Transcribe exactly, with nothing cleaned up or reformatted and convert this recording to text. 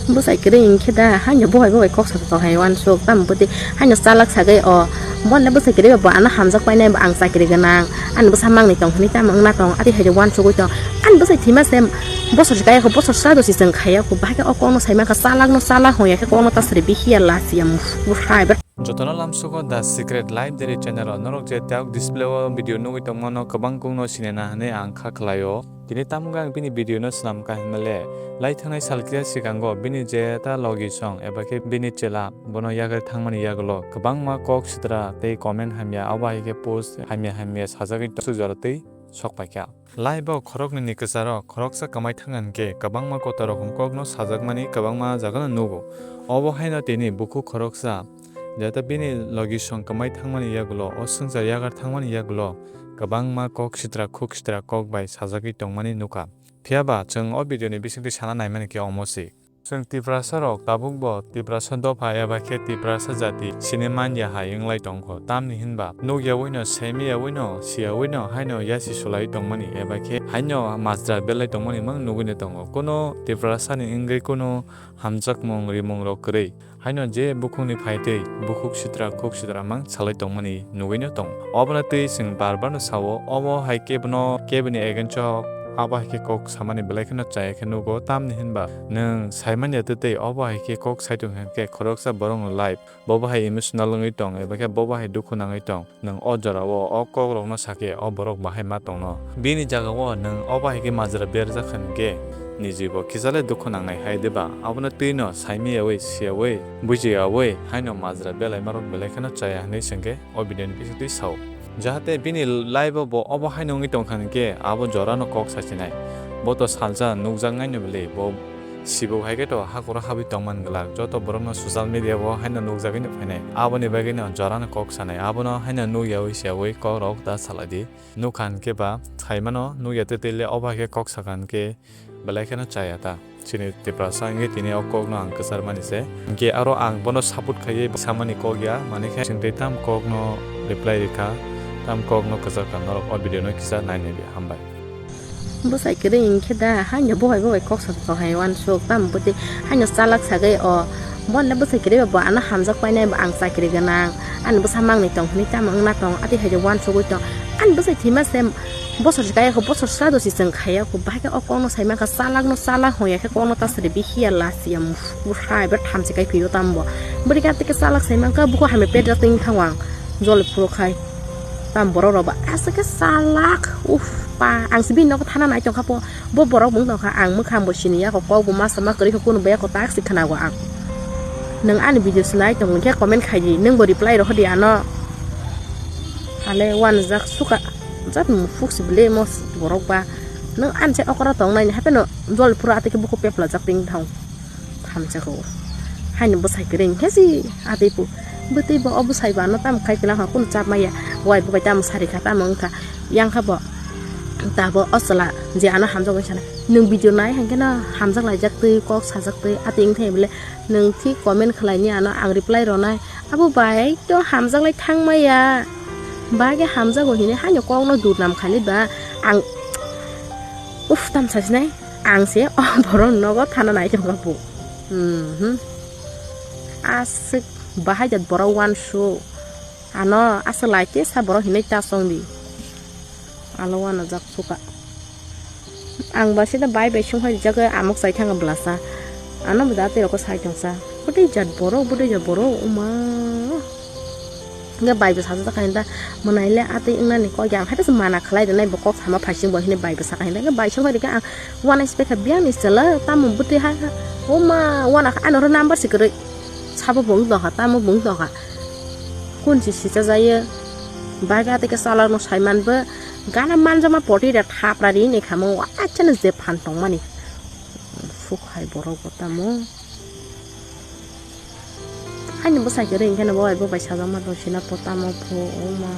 Bwsai kwrwi hinkhe da, haino bo bai bo bai kok sa tong hai uansuk, tamo bwtwi haino chalak sagwi o, bo le bwsai kwrwi ba bo ano hamjak painai, bo ang chakri gwnang, ani bwsa mangni tong hinwi tamo wngna tong, ati hai uansugwi tong, ani bwsai thwima se bosor se kaya kho, bosor sado se chwng khaya kho, bahai khe o kokno sai mankha, chalakno chalak hwnya khe kokno ta sari bihiya lasiya mufru hai. Jotono lamsugo The Secret Life Diary channel o norok je tabuk display o video nugwi tongmano kwbang kokno sinina hinwi ang kha khlaio. Tini tamo wngkha ang bini video no swnam kha hinmale, lai thangnai sal kisa sikango bini je ta logi song eba khe bini chela bono yagwi thangmani yagulo kwbangma kok sitra tei comment hamya, abo hai khe post hamya hamya sajagwi tong, sujaro tei sok paikha. Life o khoroknwi ni kwcharo khoroksa kwmai thangkha hinkhe kwbangma kotorrok hwn kokno sajakmani kwbangma jagano nugo. Obo haino tini bukhuk khoroksa jeta bini logi song kwmai thangmani yagulo, o swngchar yagar thangmani yagulo kwbangma kok sitra khuk sitra kok bai sajagwi tongmani nukha. Phiya ba chwng o video ni bisingtwi sana naimani khe omo se. Chwng Tiprasa rok tabuk bo Tiprasa dopha eba khe Tiprasa jati sini man ya hai wng lai tong kho. Tamni hwn ba nuk yaui no, semi yaui no, si yaui no haino yasi sulai tongmani eba khe haino majra belai tongmani mang nugui no tongo. Kuno Tiprasa ni wngwi kuno hamjakmung rimung rok kwrwi. Haino je bukhukni phaitwi bukhuk sitra khuk sitra mang salai tongmani nugui no tongo. Obono twi chwng bar bar no sao, omo hai khe bono kebini against o abo hai khe kok samani belai kheno chaya khe nugo, tamni hwn ba nwng saimanya tei tei obo hai khe kok sai tong khe khoroksa borok no life bobo hai emotional wngwi tong eba khe bobo hai dukhu nangwi tong. Nwng o jorao o kokrokno sakhe o borok bahai ma tongno? Bini jagao nwng o bahai khe majra berjak hwn khe niji bo kisa le dukhu nangnai hai de ba? Abono twino saimiyaui, siyaui, bujiyaui haino majra belaimarok belai kheno chaya hwnwi swngkhe o video ni bisingtwi sao. Jahate bini life o bo obo haino wngwi tongkha hwn khe abo jorano kok sachinai. Bo to salsa nukjaknaino bwlwi, bo Sibuk hai khe to hakoro habwi tongman glak, joto borokno social media o haino nukjagwi no phainai. Aboni bagwi no jorano kok sanai, abono haino nukyaui siyaui kok rok da salai di. Nukha hinkhe ba saimano nukya tei tei le, obo hai khe kok sakha hinkhe belai kheno chaya ta. Chini Tiprasa hinkhe tini o kok no ang kwchar mani se. Hinkhe aro ang bono support khaiwi samani kok ya, mani khe chwng tei tam kok no reply rikha, tam kok no kwchar kha, norok o video no kisa nainai di, hambai. Bwsai kwrwi hinkhe da, haino bo bai bo bai kok sa tong hai uansuk, tamo bwtwi haino chalak sagwi o, bo le bwsai kwrwi ba bo ano hamjak painai, bo ang chakri gwnang, ani bwsa mangni tong hinwi tamo wngna tong, ati hai uansugwi tong, ani bwsai thwima se bosor se kaya kho, bosor sado se chwng khaya kho, bahai khe o kokno sai mankha, chalakno chalak hwnya khe kokno ta sari bihiya lasiya mufru hai, bo thamchi kai phio tamo bo, bwrwi khe ati khe chalak sai mankha, bukhuk hamya pet jak twi thango ang, joli phuru khai. Tam borok rok ba aswk khe chalak. Uff, pa, ang se bini nogo thana nai tongkha po. Bo borok bo wng tongkha, ang mwkhang bo siniya kho, kok bo ma sama kwrwi kho, kunu baya kho tak se khwnago ang. Nwng ani video se nai tong khe comment khai di, nwng bo reply rw di ano. Hale uanajak suka. Jat mufuk se bele mo borok ba. Nwng ani se okora tong nai hape no jol phuru ati khe bukhuk pepla jak ting thang. Thamsa kho. Haino bwsai kwrwi hinkhe si atwi pu. Bwtwi bo o bwsai bo ano tamo khai kwlang kha, kunu chap maya. Wai bo bai tamo sari kha, tamo wng kha. Yang kha bo. Tabo o chwla je ano hamjak bai sana. Nwng video nai hinkhe no hamjak laijak twi, kok sajak twi, atwi wng thai bole nwng thik comment khlai ni ano ang reply rw nai. Abo bai to hamjak lai thang maya. Ba khe hamjago hinwi haino kok no durnam khani ba ang. Uff, tam sasinai. Ang se o borok nogo thana nai tongkha bo. Mhm. Aswk bahai jat borok uansuk. Ano aswk lai khe sa borok hinwi ta chong di. Alo uanajak suka. Ang ba sida bai bai sung hai jak amok chai thang bwlasa. Ano bo jati rok sai tongsa. Bwtwi jat borok, bwtwi jat borok, uma. Hingke bai bo sajak kha hinda, mwnai le atwi wngnani kok ya, ang hai se mana khlai rwnai bo kok sama phaising bo hinwi bai bo saka hinda, hingke bai song bai rikha ang uanaisi bai kha biyang ni chwla tamo bwtwi ha, o ma uana kha ano oro number se kwrwi sabo bo wng tongkha, tamo bo wng tongkha, kun se sicha jaiyo, bai khe atwi khe chalak no sai man bo gana manjakma poti rok thapra ri ni kha mo, uanaisi no je phan tongmani suk hai borok bo tamo. Haini bwsai kwrwi hinkhe no bo bai bo bai sajakma tong sina po tamo pho, o ma.